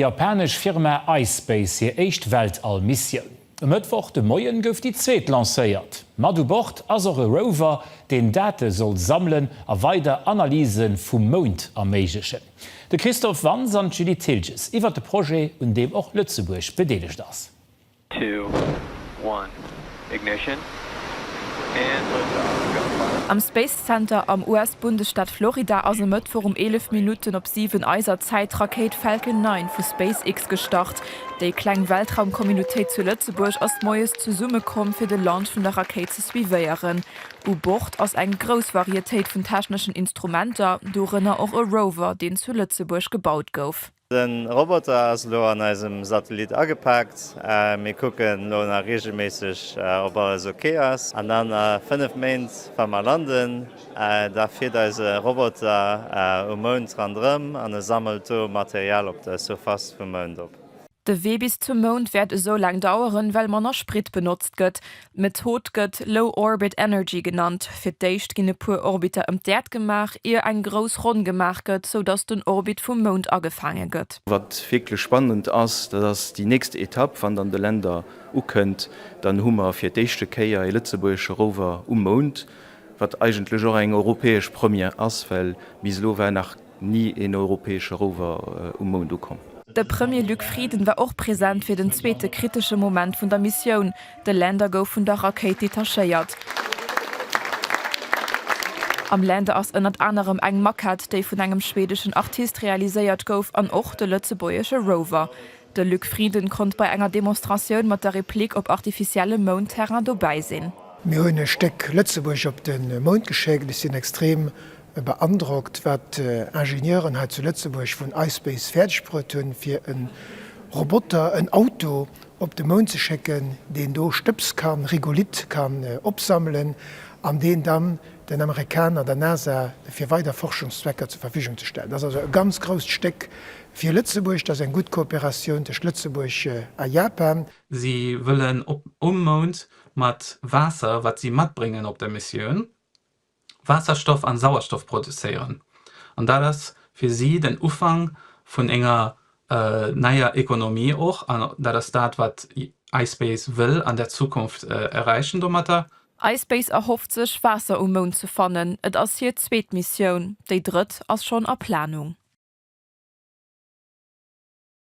Japanesch Firma ispace hir éischt Weltall-Missioun. E Mëttwoch de Moien gouf déi zweet lancéiert. Mat u Bord ass och e Rover, deen Date soll sammelen a weider Analyse vum Mound erméiglechen. De Christophe Wantz an d'Julie Thiltges iwwer de Projet, un deem och Lëtzebuerg bedeelegt ass. Two, one, ignition and liftoff. Go flight. Am Space Center am US-Bundesstaat Florida ass e Mëttwoch um 11 Minutten op 7 eiser Zäit d'Rakéit Falcon 9 vu SpaceX gestart. Déi kleng Weltraum-Communautéit zu Lëtzebuerg ass moies zesummekomm, fir de Launch vun der Rakéit ze suivéieren. U Bord ass eng grouss Varietéit vun techneschen Instrumenter, dorënner och e Rover, deen zu Lëtzebuerg gebaut gouf. Den Roboter ass elo an eisem Satellit agepaakt. Mir kucken elo nach regelméisseg ob alles ok ass. An dann a 5 Méint wa mer landen, da fiert eise Roboter um Mound randrëm an e sammelt do Material op der Surface vum Mound op. De Wee bis zum Mound wäert esou laang daueren, well manner Sprit benotzt gëtt. D'Method gëtt Low Orbit Energy genannt. Fir d'éischt ginn e puer Orbiter ëm d'Äerd gemaach, ier eng grouss Ronn gemaach gëtt, sou datt den Orbit vum Mound agefaange gëtt. Wat wierklech spannend ass, dat ass déi nächst Etapp, wann dann de Länder ukënnt, dann hu mer fir d'éischte Kéier ee lëtzebuergesche Rover um Mound, wat eigentlech och eng europäesch Première ass, well bis elo war nach Ni een europäesche Rover um Mound ukomm. De Premier Luc Frieden war och present fir den zweete kritesche Moment vun der Missioun, De Lander gouf vun der Rakéit detachéiert. Am Lander ass ënnert anerem eng Maquette, déi vun engem schwedeschen Artist realiséiert gouf, an och de lëtzebuergesche Rover. De Luc Frieden konnt bei enger Demonstratioun mat der Replik op artificiellem Moundterrain dobäi sinn. Mir hunn e Stéck Lëtzebuerg op de Mound geschéckt. Ech sinn extrem Beandrockt, wat Ingenieuren hei zu Lëtzebuerg vun iSpace fäerdeg bruet hunn, fir e Roboter, en Auto op de Mound ze schécken, deen do Stëbs kann, Regolith kann opsammelen an deen dann den Amerikaner, der NASA, fir weider Forschungszwecker zur Verfügung ze stellen. Dat ass also e ganz grousst Stéck fir Lëtzebuerg. Dat ass eng gutt Kooperatioun tëscht Lëtzebuerg a Japan. Si wëllen um Mound mat Waasser, wat si matbréngen op der Missioun, Waasserstoff an Sauerstoff produzéieren. An dat ass fir si den Ufank vun enger neier Ekonomie och. An dat ass dat, wat iSpace wëll an der Zukunft erreichen domatter. ISpace erhofft sech, Waasser um Mound ze fannen. Et ass hir zweet Missioun, déi drëtt ass schonn a Planung.